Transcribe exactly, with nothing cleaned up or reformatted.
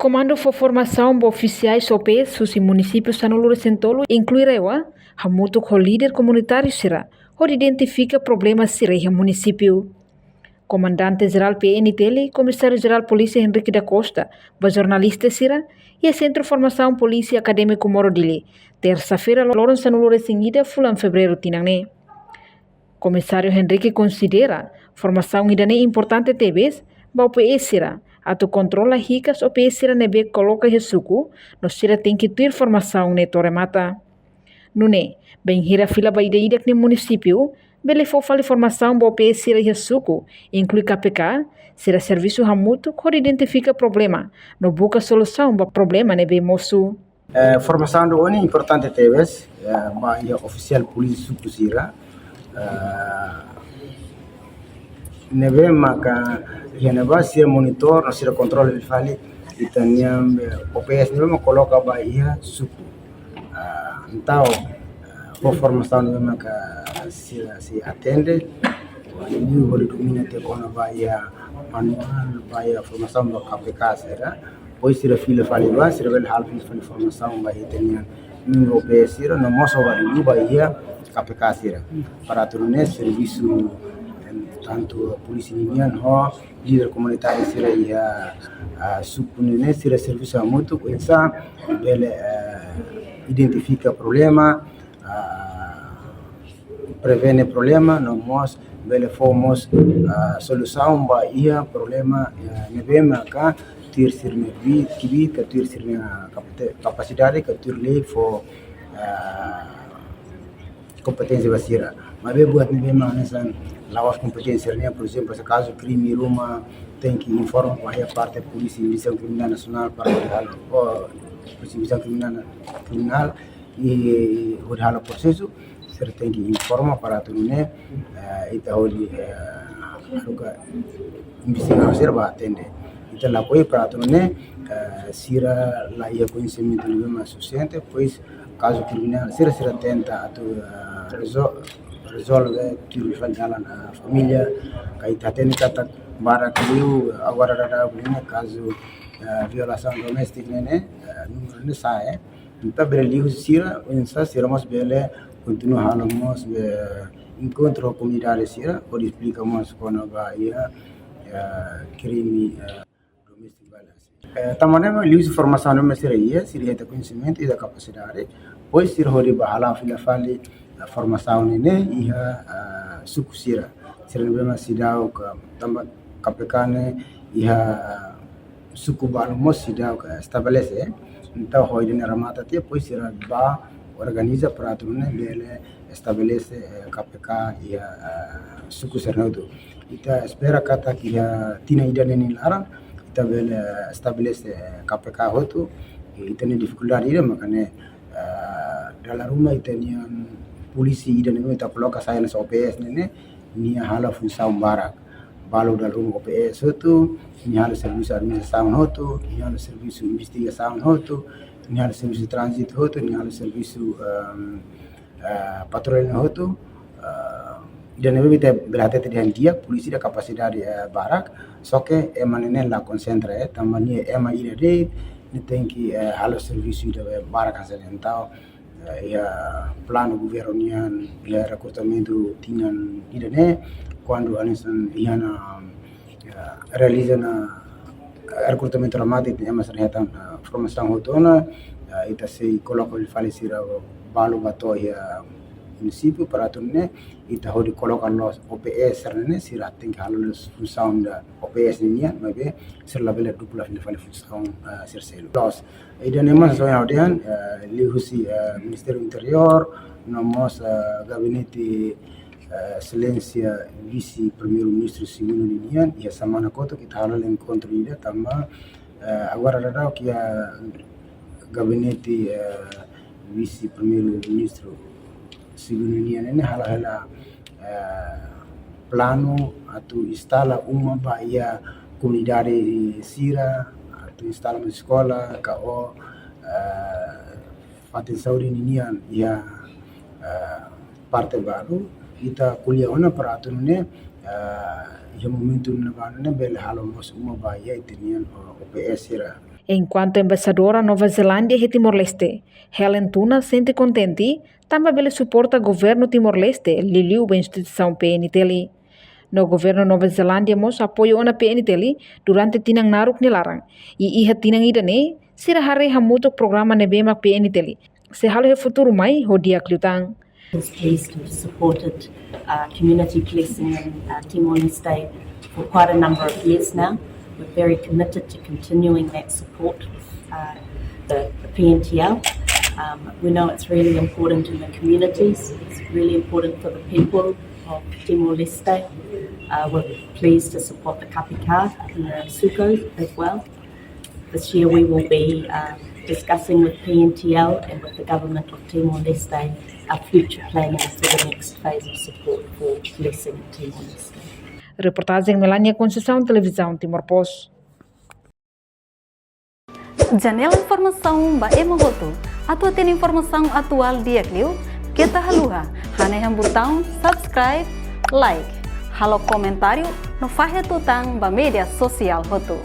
Komandu fó formasaun ba ofisiais O P S husi munisípiu sanulu-resin-tolu, inklui RAEOA, hamutuk ho líder komunitáriu sira, hodi identifika problema sira iha munisípiu. Komandante Jerál P N T L, Komisáriu Jerál Polísia Henrique da Costa, ba jornalista sira iha Sentru Formasaun Polísia Akadémiku Moro Dili, tersa-feira, loron sanulu-resin-ida fulan Fevereiru tinan ne'e. Komisáriu Henrique konsidera formasaun ida-ne'e importante tebes ba O P S sira, atu kontrola hikas O P S sira ne'ebé koloka iha suku, no sira tenke tuir formasaun ne'e to'o remata. Nune'e, bainhira fila ba ida-idak nia munisípiu, bele fó fali formasaun ba O P S sira iha suku, inklui K P K, sira servisu hamutuk hodi identifika problema, no buka solusaun ba problema ne'ebé mosu. Eh, formasaun ida-ne'e importante tebes, eh, ba iha ofisiál polísia suku sira. Eh, ne'ebé maka iha ne'ebá sira monitor, no sira kontrola fali ita-nia, eh, O P S ne'ebé mak koloka ba iha suku. Ah, entaun, ah, fó formasaun ne'ebé maka sira sei atende, liuliu hodi domina tiha kona-ba iha manuál, ba iha formasaun ba K P K sira. Depois sira fila fali ba, sira bele halo fila fali formasaun ba ita-nia, mm, O P S sira, no mós ba liuliu ba iha K P K sira. Para atu nune'e servisu, em, tantu polísia nian ho líder komunitáriu sira iha, ah, suku ne'e, sira servisu hamutuk, oinsá bele, eh, identifika problema, ah, prevene problema, no mós bele fó mós, ah, solusaun ba iha problema, eh, ne'ebé maka tuir sira-nia kbiit, kbiit, ka tuir sira-nia kapate-, kapasidade, ka tuir lei fó, ah, kompeténsia ba sira. Maibé buat ne'ebé mak hanesan la'ós kompeténsia sira-nian, por ezemplu, se kazu krime ruma, tenke informa ba iha parte polísia investigasaun kriminál nasionál para hodi halo, oh, polísia investigasaun kriminál, kriminál, i hodi halo prosesu, sira tenke informa para atu nune'e, eh, ita hodi, eh, haruka investigadór sira ba atende. Ita lakohi para atu nune'e, eh, sira la iha koñesimentu ne'ebé mak sufisiente, depois kazu kriminál sira, sira tenta atu, eh, rezo-, rezolve tuir fali dalan, eh, família, ka ita hatene katak barak liu, eh, agora daudaun ne'e kazu, eh, violasaun doméstika ne'e, eh, númeru ne'e sa'e, eh. Entaun bele liuhusi sira, oinsá sira mós bele kontinua halo mós, eh, enkontru ho komunidade sira, hodi esplika mós kona-ba iha, eh, krime, eh, domestic violence. Eh, tanba ne'e mak liuhusi formasaun ne'ebé sira iha, sira hetan koñesimentu, hetan kapasidade, depois sira hodi ba hala'o fila fali, eh, formasaun ne'e iha, eh, suku sira. Sira ne'ebé mak seidauk, tanba K P K ne'e iha, eh, suku balu mós seidauk estabelese. Entaun, ho ida-ne'e remata tiha, depois sira ba organiza para atu nune'e bele estabelese, eh, K P K iha, eh, suku sira hotu. Ita espera katak iha tinan ida-ne'e nia laran, ita bele estabelese, eh, K P K hotu. I ita-nia difikuldade ida maka ne'e, eh, dala ruma ita-nia polísia ida ne'ebé mak ita koloka sai hanesan O P S ne'e, ne'e, nia halo funsaun barak. Balu dala ruma O P S hotu, nia halo servisu administrasaun hotu, nia halo servisu investigasaun hotu, nia halo servisu tránzitu hotu, nia halo servisu, ehm, eh, patrulla hotu, eh, ida ne'ebé ita bele hatete dehan di'ak, polísia iha kapasidade, eh, barak, só ke ema ne'e la konsentra, eh, tanba nia ema ida de'it, nia tenke, eh, halo servisu ida, eh, barak hanesan ne'e. Entaun, eh, iha planu governu nian, iha rekrutamentu tinan ida-ne'e, kuandu hanesan iha ona, eh, realiza ona, eh, rekrutamentu remata, ema sira hetan, eh, formasaun hotu ona, eh, ita sei koloka fali sira balu ba to'o iha munisípiu para atu nune'e ita hodi koloka loos O P S sira ne'e, sira tenke halo loos funsaun ida O P S nian, maibé sira labele dupla fali funsaun, eh, sira seluk. Loos, ida-ne'e mak hanesan ohin ha'u dehan, eh, liuhusi, eh, Ministériu Interiór, no mós, eh, gabinete, eh, Exelénsia Vise-Primeiru-Ministru Segundu ninian, iha semana kotuk ita halo hela enkontru ida tanba, eh, agora daudaun iha gabinete, eh, Vise-Primeiru-Ministru Segundu nian ne'e halo hela, eh, planu atu instala uma ba iha komunidade sira, atu instala uma eskola, ka, ou, eh, fatin saúde ninian iha, eh, parte balu, ita ko'alia ona para atu nune'e, eh, iha momentu ne'ebá ne'e bele halo mós uma ba iha ita-nia, eh, O P S sira. Enkuantu Embaixadora Nova Zelándia iha Timor-Leste, Helen Tuna, sente kontente tanba bele suporta governu Timor-Leste liuliu ba instituisaun P N T L. No governu Nova Zelándia mós apoiu ona P N T L durante tinan naruk nia laran. I iha tinan ida-ne'e, sira haree hamutuk programa ne'ebé mak P N T L sei halo iha futuru mai ho di'ak liután. Is pleased to have supported uh, community policing in uh, Timor-Leste for quite a number of years now. We're very committed to continuing that support with uh, the, the P N T L. Um, we know it's really important in the communities. It's really important for the people of Timor-Leste. Uh, we're pleased to support the K P K and the Suko as well. This year we will be um, discussing with P N T L and with the government of Timor-Leste our future planning for the next phase of support for policing in Timor-Leste. Reportajen Melania Conceição, Televizaun Timor Post. Janela informasaun ba ema hotu. Atu hatene informasaun atuál di'ak liu, keta haluha hanehan butaun subscribe, like, halo komentáriu no fahe tutan ba média sosiál hotu.